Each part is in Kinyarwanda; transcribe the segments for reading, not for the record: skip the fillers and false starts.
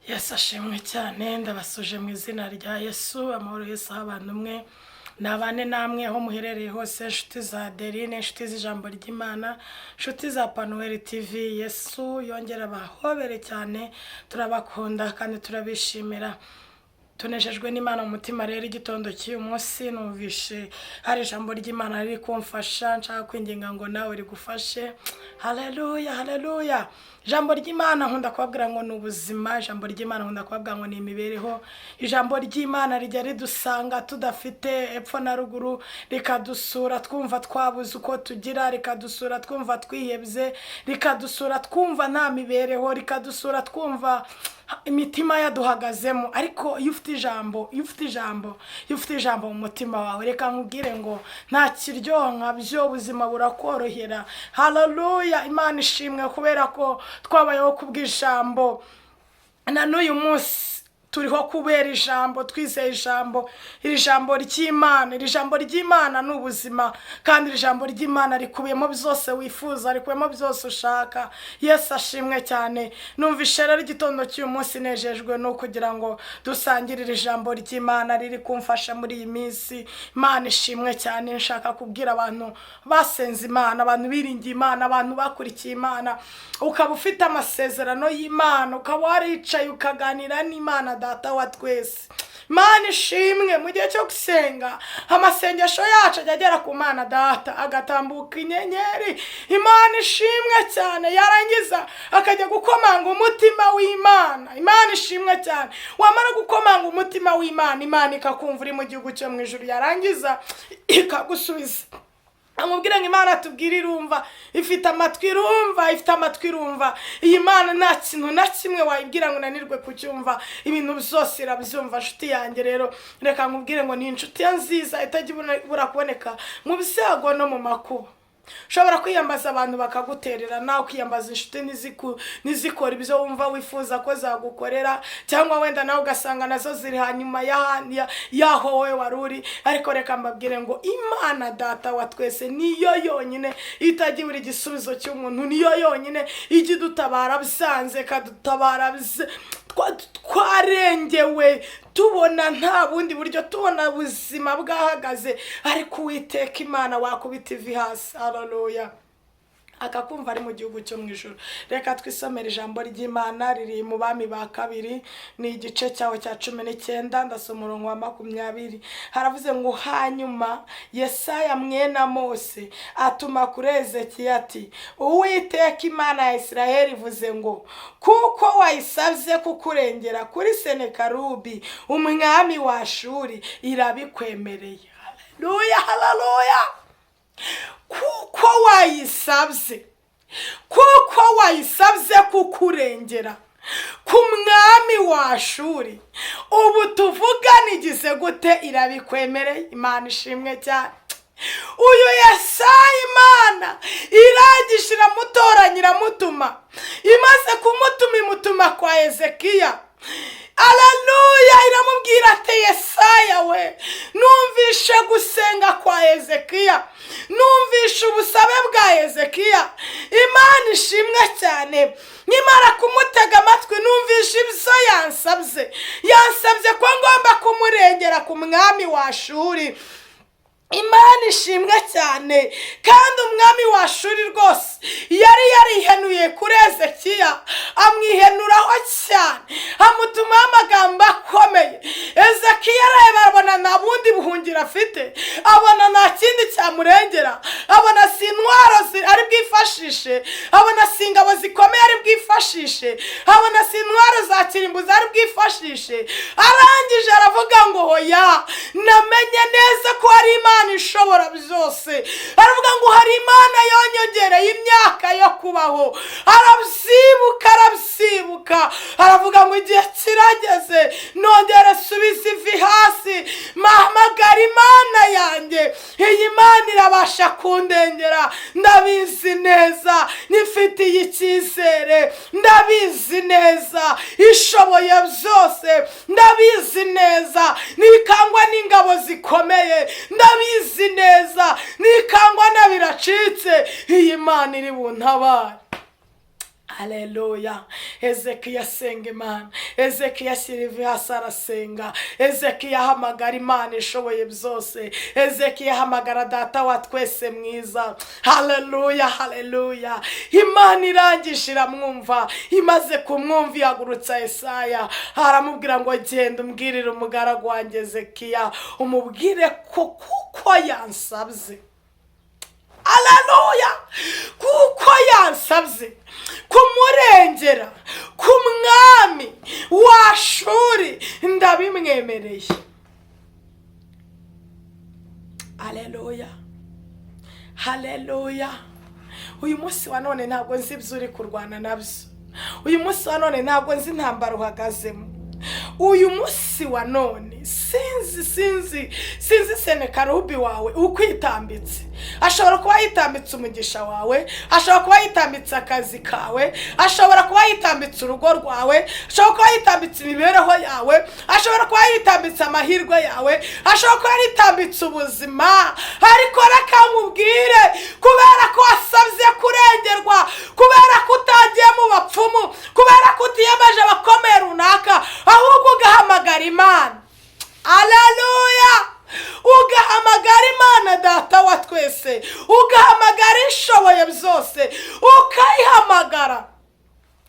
Yesu ashimwe cyane. Ndabasuje mu izina rya Yesu. Amahoro Yesu aho abantu umwe nabane namwe aho muherereye hose, inshuti za Adeline, inshuti z'ijambo ry'Imana, inshuti za Panuweli TV. Yesu yongera abahobere cyane. Turabakunda kandi turabishimira, tunejejwe n'Imana mu mutima. Rero igitondo cy'uyu munsi numvishe hari ijambo ry'Imana riri kumfasha, nshaka kwinginga ngo nawe rigufashe. Haleluya, haleluya! Ijambo ry'Imana nkunda kubabwira ngo ni ubuzima. Ijambo ry'Imana nkunda kubabwira ngo ni imibereho. Ijambo ry'Imana rijya ridusanga tudafite epfo na ruguru, rikadusura twumva twabuze uko tugira, rikadusura twumva twihebye, rikadusura twumva nta mibereho, rikadusura twumva imitima yaduhagazemo. Ariko iyo ufite ijambo, iyo ufite ijambo, iyo ufite ijambo mu mutima wawe, reka nkubwire ngo nta kiryoha nka byo, ubuzima burakorohera. Haleluya! Imana ishimwe kubera ko twabayeho kubw'ijambo. Na n'uyu munsi turiho kubera ijambo, twizeye ijambo. Iri jambo ry'Imana, iri jambo ry'Imana ni ubuzima, kandi iri jambo ry'Imana rikubiyemo byose wifuza, rikubiyemo byose ushaka. Yesu ashimwe cyane. Numvishe rero igitondo cy'uyu munsi nejejwe no kugira ngo dusangire iri jambo ry'Imana riri kumfasha muri iyi minsi. Imana ishimwe cyane. Nshaka kubwira abantu basenze Imana, abantu biringiye Imana, abantu bakurikiye Imana, ukaba ufite amasezerano y'Imana, ukaba waricaye ukaganira n'Imana Data wa twese. Imana ishimwe. Mu gihe cyo gusenga, amasengesho yacu ajya agera ku Mana Data, agatambuka inyenyeri. Imana ishimwe cyane. Yarangiza akajya gukomanga umutima w'Imana. Imana ishimwe cyane. Wamara gukomanga umutima w'Imana, Imana ikakumva uri mu gihugu cyo mu ijuru, yarangiza ikagusubiza. Amubwira ngo Imana tubwire irumva, ifite amatwi irumva, ifite amatwi irumva. Iyi Mana nta kintu na kimwe wayibwira ngo unanirwe kucyumva, ibintu byose irabyumva. Nshuti yanjye rero, reka nkubwire ngo ni inshuti ye nziza itajya ibura kuboneka mu byago no mu makuba. Ushobora kwiyambaza abantu bakaguterera, nawe ukiyambaza inshuti ntizikore ibyo wumva wifuza ko zagukorera, cyangwa wenda nawe ugasanga nazo ziri hanyuma y'aho wowe wari uri. Ariko reka mbabwire ngo Imana Data wa twese niyo yonyine itajya ibura igisubizo cy'umuntu, niyo yonyine ijya idutabara byanze, ikadutabara twarengewe, tubona nta bundi buryo, tubona ubuzima bwahagaze. Ariko Uwiteka Imana wakubita ivi hasi, haleluya, akakumva ari mu gihugu cyo mu ijuru. Reka twisomere ijambo ry'Imana riri mu Bami ba Kabiri, ni igice cyawe cya 19, ndasoma umurongo wa 20. Haravuze ngo: "Hanyuma Yesaya mwene Mose atuma kuri Ezekiya ati: 'Uwiteka Imana ya Isiraheli ivuze ngo: kuko wayisabye kukurengera kuri Senekarubi umwami wa Shuri, irabikwemereye.'" Haleluya, haleluya! Kuko wayisabye, kuko wayisabye kukurengera ku mwami wa Shuri, ubu tuvugana igize gute? Irabikwemereye. Imana ishimwe cyane. Uyu Yesaya, Imana irangije iramutoranya, iramutuma. Imaze kumutuma, imutuma kwa Ezekiya. Aleluya! Iramubwira ati: "Yesaya we, numvishe gusenga kwa Ezekiya, numvishe ubusabe bwa Ezekiya." Imana ishimwe cyane. "Nkimara kumutega amatwi, numvishe ibyo yansabye. Yansabye ko ngomba kumurengera ku mwami wa Shuri." Imana ishimwe cyane. Kandi umwami wa Shuri rwose yari yarihenuye kuri Ezekiya, amwihenuraho cyane, amutumaho amagambo akomeye. Ezekiya areba, abona nta bundi buhungiro afite, abona nta kindi cyamurengera, abona si intwaro ari bwifashishe, abona si ingabo zikomeye ari bwifashishe, abona si intwaro za kirimbuzi ari bwifashishe. Arangije aravuga ngo: "Hoya, namenye neza ko hari Imana ishobora byose." Aravuga ngo: "Hari Imana yonyongereye imyaka yo kubaho." Arabyibuka, arabyibuka, aravuga ngo: "Igihe kirageze nongere subize ivi hasi, mpamagara Imana yanjye. Iyi Mana irabasha kundengera, ndabizi neza, nifitiye icyizere, ndabizi neza ishoboye byose, ndabizi neza nikangwa n'ingabo zikomeye, ndabizi neza nikangwa na biracitse, iyi Mana iri buntabare." Haleluya. Hezekiya asenga Imana, Hezekiya ashyira ivi hasi arasenga, Hezekiya ahamagara Imana ishoboye byose, Hezekiya ahamagara Data wa twese mwiza. Haleluya, haleluya. Imana irangije iramwumva, imaze kumwumva ihagurutsa Yesaya, aramubwira ngo genda umbwirire umugaragu wanjye Hezekiya, umubwire ko kuko yansabye. Haleluya, kuko yansabye kumurengera ku mwami w'Ashuri, ndabimwemereye. Haleluya, haleluya. Uyu munsi wa none ntabwo nzi ibyo uri kurwana nabyo. Uyu munsi wa none ntabwo nzi intambara uhagazemo. Uyu munsi wa none sinzi, sinzi, sinzi Senekarubi wawe ukwitambitse. Ashobora kuba yitambitse umugisha wawe, ashobora kuba yitambitse akazi kawe, ashobora kuba yitambitse urugo rwawe, ashobora kuba yitambitse imibereho yawe, ashobora kuba yitambitse amahirwe yawe, ashobora kuba yitambitse ubuzima. Ariko reka nkubwire, kubera ko wasabye kurengerwa, kubera ko utagiye mu bapfumu, kubera ko utiyemeje abakomeye runaka, ahubwo ugahamagara Imana. Aleluya. Ugahamagara Imana Data wa twese, ugahamagara ishoboye byose, ukayihamagara.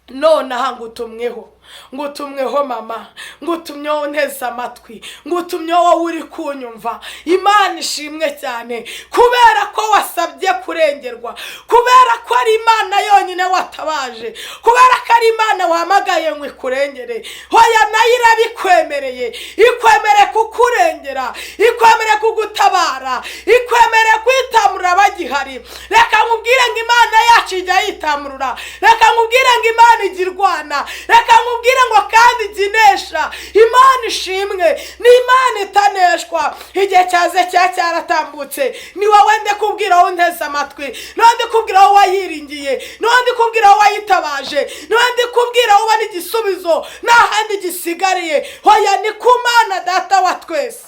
Nonaha ngutumweho, ngutumweho mama, ngutumyeho nteze amatwi, ngutumyeho wowe uri kunyumva. Imana ishimwe cyane, kubera ko wasabye kurengerwa, kubera ko ari Imana yonyine watabaje, kubera ko ari Imana wahamagaye ngo ikurengere. Hoya, nayo irabikwemereye, ikwemereye kukurengera, ikwemereye kugutabara, ikwemereye kwitamurura bagihari. Reka nkubwire ngo Imana yacu ijya yitamurura. Reka nkubwire ngo Imana ijya irwana. Reka nkubwire ngo kandi ijya inesha. Imana ishimwe, ni Imana itaneshwa. Igihe cyaze cya cyaratambutse. Ni wowe ndikubwira, wowe unteze amatwi, ni wowe ndikubwira, wowe wayiringiye, ni wowe ndikubwira, wowe wayitabaje, ni wowe ndikubwira, wowe ubona igisubizo nta handi gisigariye. Hoya, ni ku Mana Data wa twese.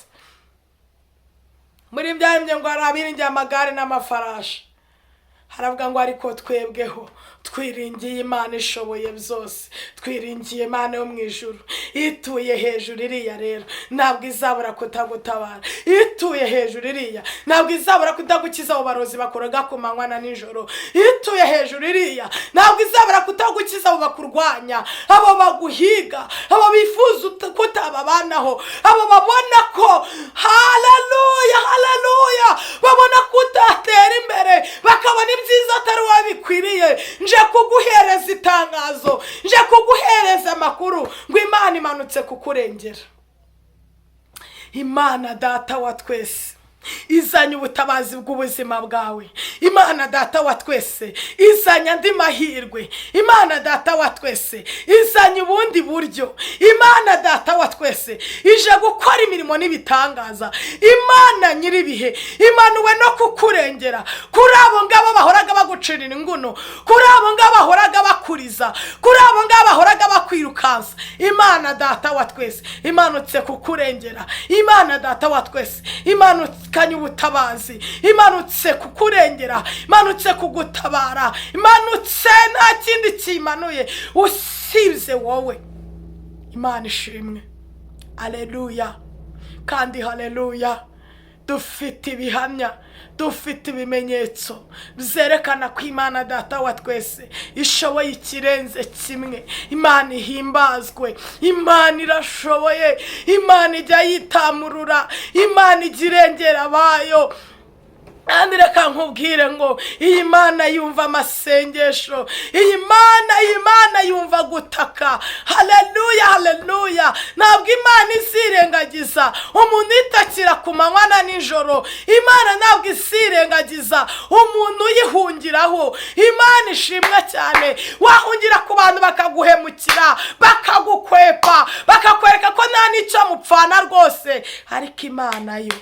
Muri byaremye ngo hari abiringiye amagare n'amafarashi, haravuga ngo ariko twebweho twiringiye Imana ishoboye byose, twiringiye Imana yo mu ijuru ituye hejuru iriya. Rero ntabwo izabura kutagutabara. Ituye hejuru iriya ntabwo izabura kutagukiza abo barozi bakuroga ku manywa na nijoro. Ituye hejuru iriya ntabwo izabura kutagukiza abo bakurwanya, abo baguhiga, abo bifuza kutababanaho, abo babona ko, haleluya, haleluya, babona ko utatera imbere, bakabona ibyiza atari wowe bikwiriye. Nje kuguhereza itangazo, nje kuguhereza amakuru ngo Imana imanutse kukurengera. Imana Data wa twese izanye ubutabazi bw'ubuzima bwawe. Imana Data wa twese izanye andi mahirwe. Imana Data wa twese izanye ubundi buryo. Imana Data wa twese ije gukora imirimo n'ibitangaza. Imana nyir'ibihe imanuwe no kukurengera kuri abo ngabo bahoraga bagucirira inguno, kuri abo ngabo bahoraga bakuriza, kuri abo ngabo bahoraga bakwirukansa. Imana Data wa twese imanutse kukurengera. Imana Data wa twese imanukanye ubutabazi, imanutse kukurengera, imanutse kugutabara, imanutse nta kindi kimanuye usibye wowe. Imana ishimwe. Aleluya kandi haleluya. Dufite ibihamya, dufite ibimenyetso byerekana ko Imana Data wa twese ishoboye ikirenze kimwe. Imana ihimbazwe. Imana irashoboye. Imana ijya yitamurura. Imana ijya irengera abayo. Kandi reka nkubwire ngo iyi Mana yumva amasengesho, iyi Mana yumva gutaka. Haleluya, haleluya. Ntabwo Imana izirengagiza umuntu uyitakira ku manywa na nijoro. Imana ntabwo izirengagiza umuntu uyihungiraho. Imana ishimwe cyane. Wahungira ku bantu bakaguhemukira, bakagukwepa, bakakwereka ko nta n'icyo mupfana rwose, ariko Imana yo,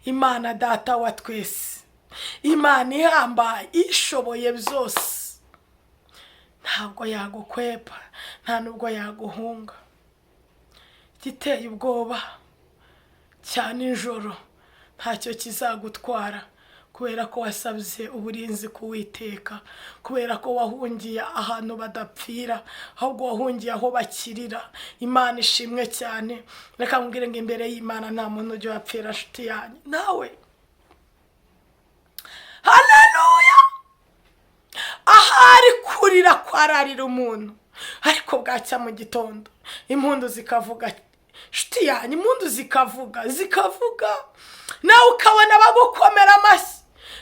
Imana Data wa twese, Imana ihambaye ishoboye byose, ntabwo yagukwepa, nta nubwo yaguhunga. Igiteye ubwoba cya nijoro ntacyo kizagutwara, Kubera ko wasabye uburinzi kuwiteka, kubera ko wahungiye ahantu badapfira, ahubwo wahungiye aho bakirira. Imana ishimwe cyane. Reka nkubwire ngo imbere y'Imana nta muntu ujya wapfira, nshuti yanjye nawe. Haleluya! Ahari kurira kwararira umuntu, ariko bwacya mu gitondo impundu zikavuga, nshuti yanjye, impundu zikavuga, zikavuga, nawe ukabona bagukomera amashyi,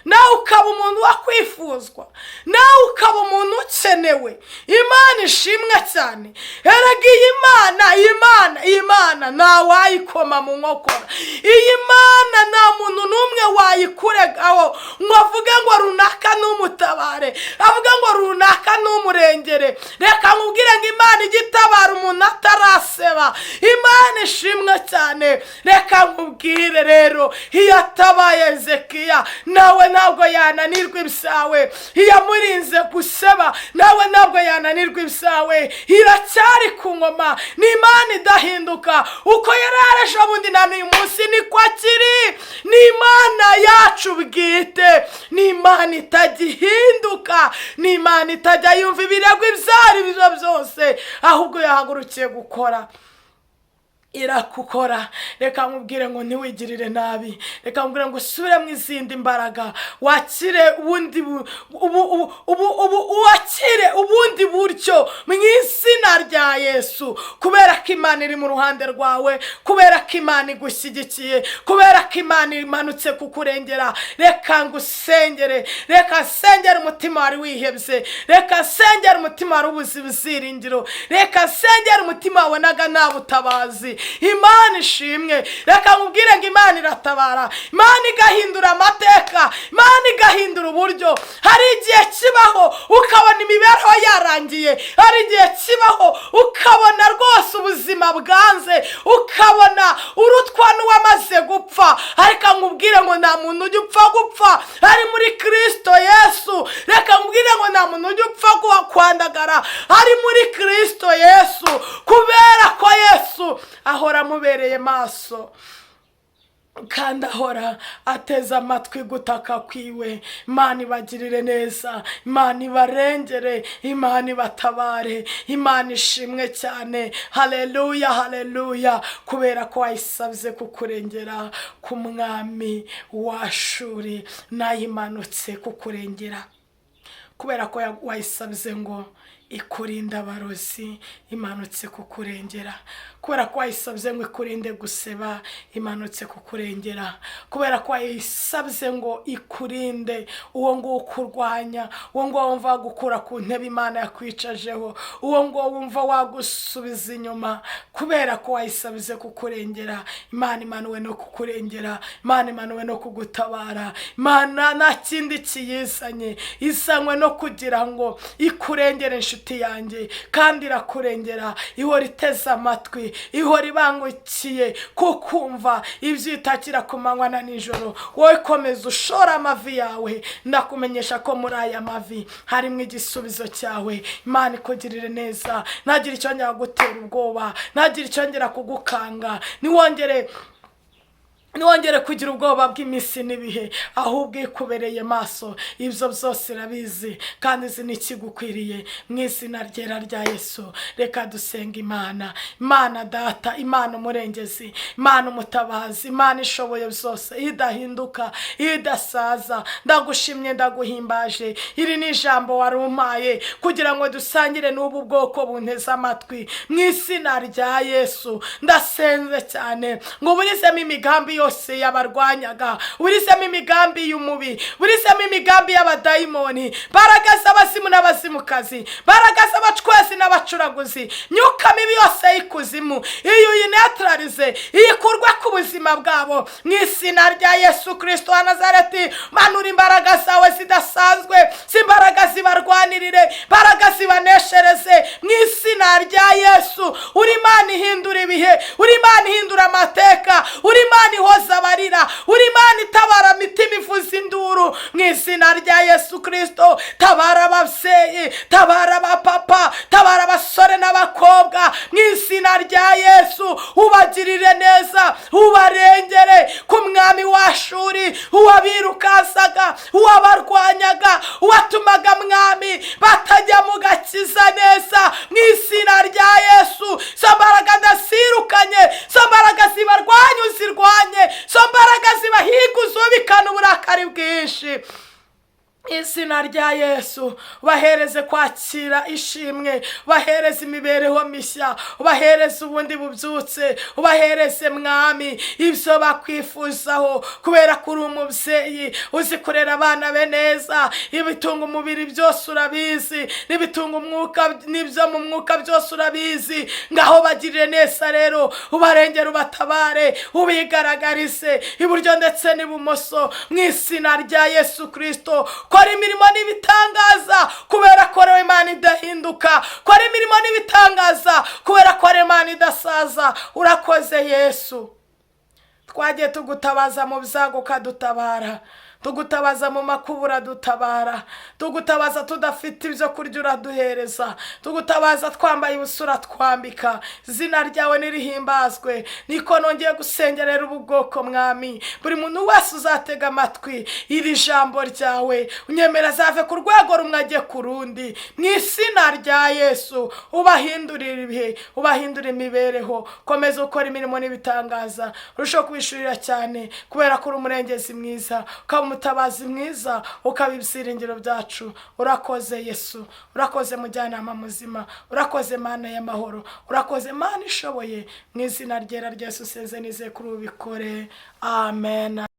nawe ukaba umuntu wakwifuzwa, nawe ukaba umuntu ukenewe. Imana ishimwe cyane. Erega iyi Mana, iyi Mana, iyi Mana ntawayikoma mu nkokora. Iyi Mana nta muntu n'umwe wayikuregaho ngo avuge ngo runaka n'umutabare, avuge ngo runaka n'umurengere. Reka nkubwire ngo Imana ijya itabara umuntu ataraseba. Imana ishimwe cyane. Reka nkubwire rero, iyo atabaye Hezekiya, nawe ntabwo yananirwa ibyawe. Iyamurinze guseba, nawe ntabwo yananirwa ibyawe. Iracyari ku ngoma, ni Imana idahinduka. Uko yari ejo bundi na n'uyu munsi niko akiri. Ni Imana yacu bwite, ni Imana itajya ihinduka, ni Imana itajya yumva ibirego ibyo ari byo byose, ahubwo yahagurukiye gukora, irakukora. Reka nkubwire ngo ntiwigirire nabi. Reka nkubwire ngo usubire mu izindi mbaraga, wakire ubundi ubu wakire ubundi buryo mu izina rya Yesu, kubera ko Imana iri mu ruhande rwawe, kubera ko Imana igushyigikiye, kubera ko Imana imanutse kukurengera. Reka ngusengere, reka nsengere umutima wari wihebye, reka nsengere umutima wari ubuze ibyiringiro, reka nsengere umutima wabonaga nta butabazi. Imana ishimwe. Reka nkubwire ngo Imana iratabara, Imana igahindura amateka, Imana igahindura uburyo. Hari igihe kibaho ukabona imibereho yarangiye, hari igihe kibaho ukabona rwose ubuzima bwanze, ukabona urutwa n'uwamaze gupfa. Ariko nkubwire ngo nta muntu ujya upfa gupfa ari muri Kirisito Yesu. Reka nkubwire ngo nta muntu ujya upfa kwandagara ari muri Kirisito Yesu, kubera ko Yesu ahora amubereye maso kandi ahora ateze amatwi gutaka kwiwe. Imana ibagirire neza, Imana ibarengere, Imana ibatabare. Imana ishimwe cyane. Haleluya, haleluya! Kubera ko wayisabye kukurengera ku mwami w'Ashuri, nayimanutse kukurengera. Kubera ko wayisabye ngo ikurinde abarozi, imanutse kukurengera. Kubera ko wayisabye ngo ikurinde guseba, imanutse kukurengera. Kubera ko wayisabye ngo ikurinde uwo nguwo ukurwanya, uwo nguwo wumva wagukura ku ntebe Imana yakwicajeho, uwo nguwo wumva wagusubiza inyuma, kubera ko wayisabye kukurengera, Imana imanuwe no kukurengera, Imana imanuwe no kugutabara. Imana nta kindi kiyizanye, izanywe no kugira ngo ikurengere, inshuti yanjye, kandi irakurengera. Ihora iteze amatwi, ihora ibangukiye kukumva ibyo itakira ku manywa na nijoro. Wowe komeza ushora amavi yawe. Ndakumenyesha ko muri aya mavi harimo igisubizo cyawe. Imana ikugirire neza. Ntagire icyongera gutera ubwoba, ntagire icyongera kugukanga. Ntiwongere kugira ubwoba bw'iminsi n'ibihe, ahubwo ikubereye maso. Ibyo byose irabizi kandi izi n'ikigukwiriye. Mu izina ryera rya Yesu, reka dusenga Imana. Imana Data, Imana umurengezi, Imana umutabazi, Imana ishoboye byose, idahinduka, idasaza, ndagushimye, ndaguhimbaje. Iri ni ijambo wari umpaye kugira ngo dusangire n'ubu bwoko bunteze amatwi. Mu izina rya Yesu, ndasenze cyane ngo uburizemo imigambi yose yabarwanyaga, burizemo imigambi y'umubi, burizemo imigambi y'abadayimoni, mbaraga z'abazimu n'abazimukazi, mbaraga z'abacwezi n'abacuraguzi, myuka mibi yose y'ikuzimu, iyo uyinetralize, iyikurwe ku buzima bwabo mu izina rya Yesu Kirisito wa Nazareti. Manura imbaraga zawe zidasanzwe, imbaraga zibarwanirire, imbaraga zibaneshereze mu izina rya Yesu. Uri Imana ihindura ibihe, uri Imana ihindura amateka, uri Imana ihoza abarira, uri Imana itabara imitima ivuza induru. Mu izina rya Yesu Kirisito, tabara ababyeyi, tabara abapapa, tabara abasore n'abakobwa mu izina rya Yesu. Ubagirire neza, ubarengere ku mwami w'Ashuri uwabirukansaga, uwabarwanyaga, uwatumaga, Mwami, batajya mu gakiza neza. Mu izina rya Yesu, izo mbaraga ndazirukanye. Izo mbaraga zibarwanya uzirwanye, izo mbaraga zibahiga uzubikana uburakari bwinshi. Izina rya Yesu, bahereze kwakira ishimwe, bahereze imibereho mishya, ubahereze ubundi bubyutse, ubahereze, Mwami, ibyo bakwifuzaho, kubera ko uri umubyeyi uzi kurera abana be neza. Ibitunga umubiri byose urabizi, n'ibitunga umwuka n'ibyo mu mwuka byose urabizi. Ngaho bagirire neza rero, ubarengere, ubatabare, ubigaragarize iburyo ndetse n'ibumoso. Mu izina rya Yesu Kirisito, kora imirimo n'ibitangaza, kubera ko ari Imana idahinduka. Kora imirimo n'ibitangaza, kubera ko ari Imana idasaza. Urakoze Yesu. Twagiye tugutabaza mu byago ukadutabara, tugutabaza mu makuba uradutabara, tugutabaza tudafite ibyo kurya uraduhereza, tugutabaza twambaye ubusa uratwambika. Izina ryawe nirihimbazwe. Niko nongeye gusengerera ubu bwoko, Mwami. Buri muntu wese uzatega amatwi iri jambo ryawe, unyemera azave ku rwego rumwe ajye ku rundi. Mu izina rya Yesu, ubahindurire ibihe, ubahindure imibereho. Komeza ukora imirimo n'ibitangaza, urushaho kubishurira cyane, kubera ko uri umurengezi mwiza, ukaba umutabazi mwiza, ukaba ibyiringiro byacu. Urakoze Yesu, urakoze mujyanama muzima, urakoze Mana y'amahoro, urakoze Mana ishoboye. Mu izina ryera rya Yesu senze nizeye kuri ubikore, amen.